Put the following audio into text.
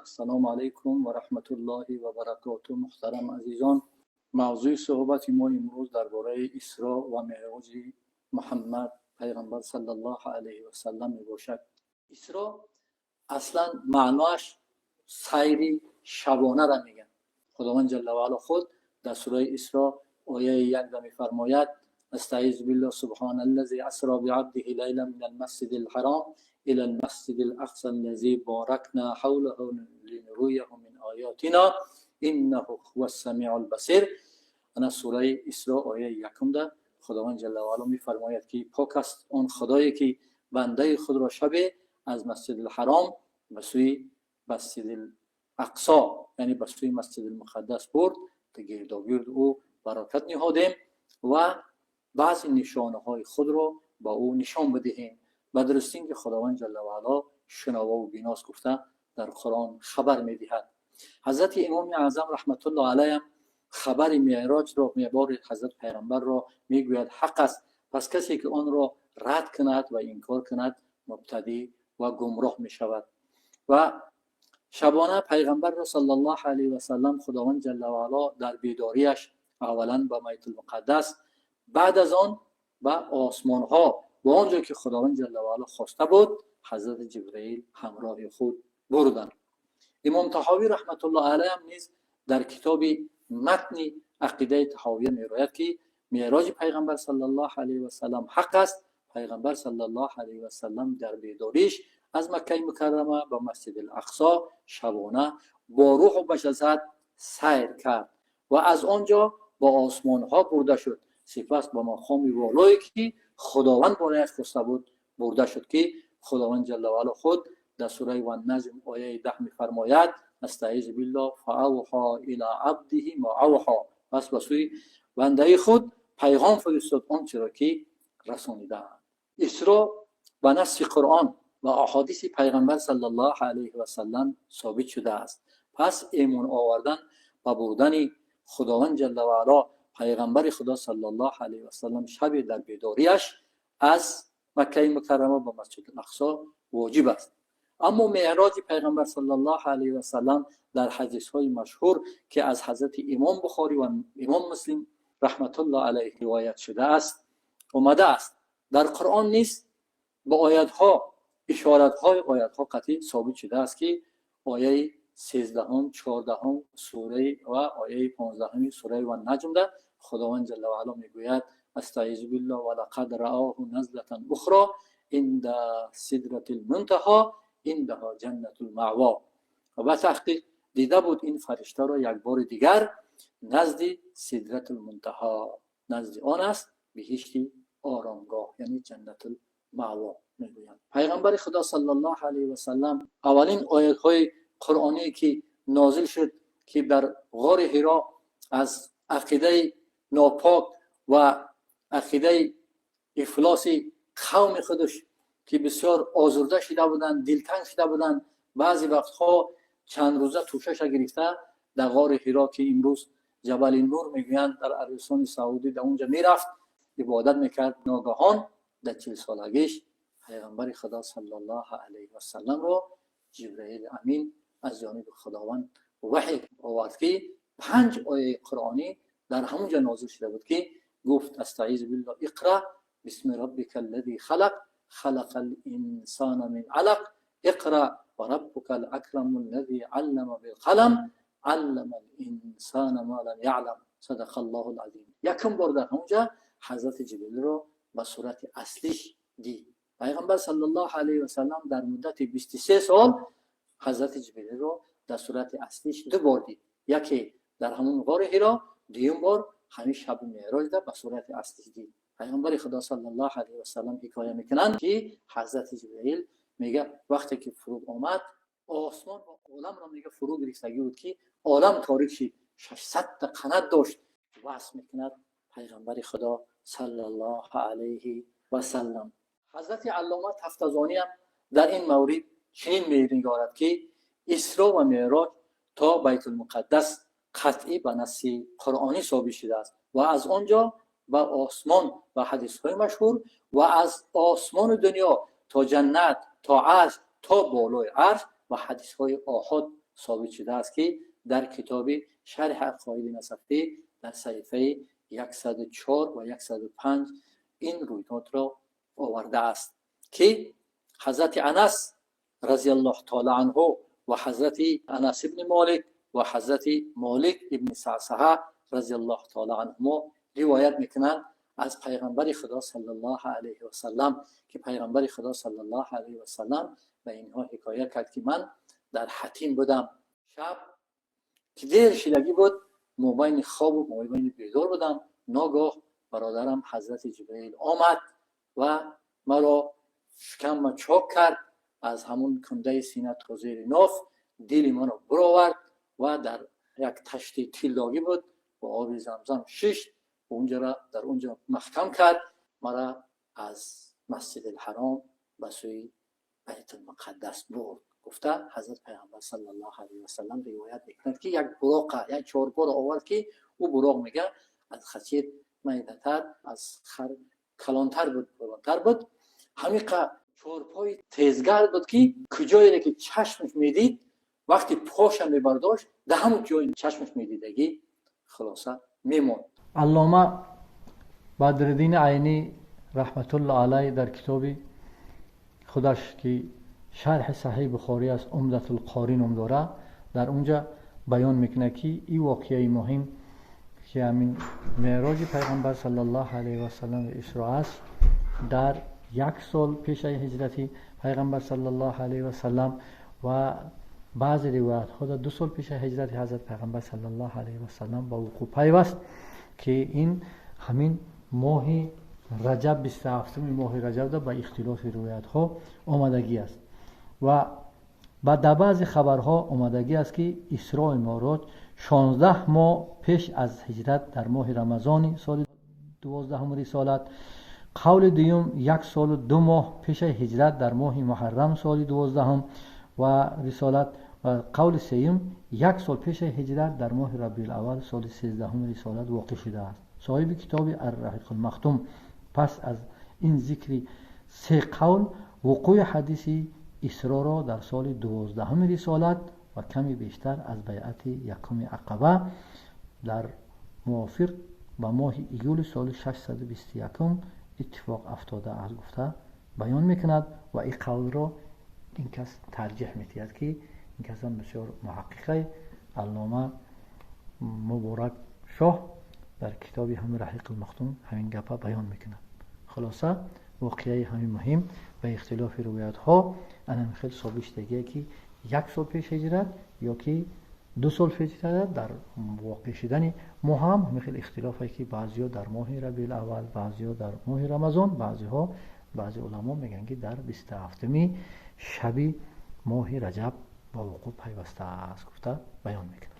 Ассалому алайкум ва раҳматуллоҳи ва баракотуҳ. Муҳтарам азизон, мавзӯи суҳбати мо имрӯз дар бораи Исро ва Меъроҷи Муҳаммад пайғамбар саллаллоҳу алайҳи васаллам мебошад. Исро аслан маъноаш сайри шабонаро мегӯянд. Худованд ҷалла ва ало худ дар сураи Исро ояи якда мефармояд: أستعيذ بالله، سبحان الذي أسرى بعبده ليلا من المسجد الحرام إلى المسجد الأقصى الذي باركنا حوله لنريه من آياتنا إنه هو السميع البصير. Ана сураи Исро ояи якумда Худованд ҷалла ва ало мефармояд, ки пок аст он Худое, ки бандаи худро шабе аз Масҷидилҳаром ба сӯи Масҷидил Ақсо, яъне ба сӯи Масҷидилмуқаддас бурд, гирдогирд ӯ баракат ниҳодем ва баъзе нишонаҳои худро ба ӯ нишон бидиҳем. Ба дурустин ки Худованд ҷалла ва ало шунавову биност, гуфта дар Қуръон хабар медиҳад. Ҳазрати Имоми Аъзам раҳматуллоҳ алайҳ хабари меъроҷро, мебори ҳазрат пайғамбарро мегӯяд: ҳақ аст, пас касе ки онро рад кунад ва инкор кунад, мубтадӣ ва гумроҳ мешавад. Ва шабона пайғамбарро саллаллоҳу алайҳи васаллам Худованд ҷалла ва ало дар бедориаш аввалан ба Байтулмуқаддас, баъд аз он ба осмонҳо ва он ҷо ки Худованд ҷалла ва ало хоста буд, ҳазрати Ҷибраил ҳамроҳи худ бурданд. Имом Таҳовӣ раҳматуллоҳ алайҳ низ дар китоби матни ақидаи Таҳовия мерояд, ки меъроҷи пайғамбар саллаллоҳу алайҳи васаллам ҳақ аст. Пайғамбар саллаллоҳу алайҳи васаллам дар бедориш аз Маккаи Мукаррама ба Масҷиди Ақсо шабона бо рӯҳу ба ҷасад сайр кард ва аз он ҷо ба осмонҳо бурда шуд. Сипас ба мақоми волое, ки Худованд болояш хоста буд, бурда шуд, ки Худованд ҷалла ва ало худ дар сураи Ваннаҷм ояи 10 мефармояд: أستعيذ بالله، فأوحى إلى عبده ما أوحى. Пас ба сӯи бандаи худ пайғом фиристод он чиро ки расонидаанд. Исро ба насси Қуръон ва аҳодиси пайғамбар саллаллоҳу алайҳи васаллам собит шудааст. Пас эмон овардан ба бурдани Худованд ҷалла ва ало пайғамбари Худо саллаллоҳу алайҳи васаллам шабе дар бедориаш аз Маккаи Мукаррама ба Масҷиди Ақсо воҷиб аст. Аммо меъроҷи пайғамбар саллаллоҳу алайҳи васаллам дар ҳадисҳои машҳур, ки аз ҳазрати Имом Бухорӣ ва Имом Муслим раҳматуллоҳ алайҳ ривоят шудааст, омадааст. Дар Қуръон низ ба оятҳо, ишоратҳои оятҳо қатъӣ собит шудааст, ки ояи 13-ум, 14-ум сураи ва ояи 15-уми сураи Ваннаҷмда Худованд ҷалла ва ало мегӯяд: أستعيذ بالله، ولقد رآه نزلة أخرى عند سدرة المنتهى عندها جنة المأوى. Ва таҳқиқ дида буд ин фариштаро як бори дигар назди Сидратулмунтаҳо, назди он аст биҳишти оромгоҳ, яъне Ҷаннатулмаъво мегӯянд. Пайғамбари Худо саллаллоҳу алайҳи васаллам аввалин оятҳои қуръоние, ки нозил шуд, ки дар ғори Ҳиро аз ақидаи нопок ва ақидаи ифлоси қавми худаш, ки бисёр озурда шида буданд, дилтанг шида буданд, баъзе вақтҳо чанд рӯза тӯшаша гирифта дар ғори Ҳиро, ки имрӯз Ҷабали Нур мегӯянд, дар Арабистони Саудӣ, дар унҷа мерафт, ибодат мекард. Ногаҳон дар 40-солагиш пайғамбари Худо саллаллоҳу алайҳи васалламро Ҷибраили Амин аз ҷониби Худованд ваҳй овард, ки панҷ ояи қуръонӣ дар ҳамон ҷо нозил шуда буд, ки гуфт: أستعيذ بالله، اقرأ باسم ربك الذي خلق، خلق الإنسان من علق، اقرأ وربك الأكرم الذي علم بالقلم، علم الإنسان ما لم يعلم. صدق الله العظيم. Якум бор дар ҳамонҷа ҳазрати Ҷибрилро ба сурати аслиш дид. Пайғамбар саллаллоҳу алайҳи васаллам дар муддати 23 сол ҳазрати Ҷибрилро дар сурати аслиш ду бор дид: яке дар ҳамон ғори Ҳиро, дуюм бор ҳамин шаби меъроҷда ба сурати аслиш дид. Пайғамбари Худо саллаллоҳу алайҳи васаллам ҳикоя мекунанд, ки ҳазрати Ҷибраил мега, вақте ки фуруд омад, осмон ва оламро мега фурӯ гирифтагӣ буд, ки олам торик шид, 600-та қанат дошт, васф мекунад пайғамбари Худо саллаллоҳу алайҳи васаллам. Ҳазрати Аллома Тафтазониам дар ин маврид чунин менигорад, ки Исро ва Меъроҷ то Байтулмуқаддас қатъӣ ба насси қуръонӣ собит шудааст ва аз он ҷо ба осмон ба ҳадисҳои машҳур ва аз осмони дунё то ҷаннат, то арш, то болои арш ба ҳадисҳои оҳод ثابت شده است که در کتاب شرح عقاید نصفی در صحیفه 104 و 105 این رویداد را آورده است که حضرت انس رضی الله تعالی عنه و حضرت انس ابن مالک و حضرت مالک ابن صعصعه رضی الله تعالی عنهما روایت میکنند از پیغمبر خدا صلی الله علیه و سلم که پیغمبر خدا صلی الله علیه و سلم به اینها حکایت کرد که من در حطیم بودم، شب که دیر شدگی بود، مابین خواب و مابین بیدار بودم. ناگاه برادرم حضرت جبرئیل آمد و مرا شکم چاک کرد، از همون کنده سینه تا زیر ناف دل منو برآورد و در یک تشت طلایی بود و آب زمزم ششت و اونجا را در اونجا محکم کرد، مرا از مسجد الحرام به سوی بیت المقدس برد. گفته حضرت پیامبر صلی الله علیه و سلم روایت میکند که یک براق، یک چهارپا را آورد که او براق میگه از خچیر میده‌تر، از خر کلانتر بود، بلندتر بود. همیقه چهارپای تیزگرد بود که کجایی که چشمش میدید، وقتی پاشم میبرداشت، در همون جای چشمش میدیدگی خلاصه میموند. علامه بدرالدین عینی رحمت الله علیه در کتاب خودش که شرح صحیح بخاری است، عمدة القاری نام داره، در اونجا بیان میکنه که این واقعه مهم که همین معراج پیغمبر صلی الله علیه و سلم و اسراء است، در یک سال پیش از هجرت پیغمبر صلی الله علیه و سلم و بعض روایت ها در 2 سال پیش از هجرت حضرت پیغمبر صلی الله علیه و سلم با وقوع پیوست که این همین ماه رجب، 27 ماه رجب ده با اختلاف روایت ها آمدگی است و در بعضی خبرها آمدگی است که اسراء معراج 16 ماه پیش از هجرت در ماه رمضان سال 12 رسالت. قول دوم، یک سال و 2 ماه پیش از هجرت در ماه محرم سال 12 و رسالت و قول سیوم، یک سال پیش از هجرت در ماه ربیع الاول سال 13 رسالت واقع شده است. صاحب کتاب الرحیق المختوم پس از این ذکر سه قول، وقوع حدیث اسراء را در سال 12 رسالت و کمی بیشتر از بیعت یکم عقبه در موافق با ماه ایول سال 621 اتفاق افتاده است گفته بیان میکند و این قول را این کس ترجیح میدهد که این کس هم بسیار محققه، علامه مبارک شاه در کتاب هم رحیق المختوم همین گپا بیان میکند. خلاصه واقعه همین مهم به اختلاف روایت ها انم خیلی ثابت شده که یک سال پیش هجرت یا که 2 سال پیش هجرت، در واقع شدن ماه هم همین خیلی اختلاف هست که بعضیا در ماه ربیع الاول، بعضیا در ماه رمضان، بعضیها، بعضی علما میگن که در 27 شبی ماه رجب با وقوع پیوسته است گفته بیان میکنه.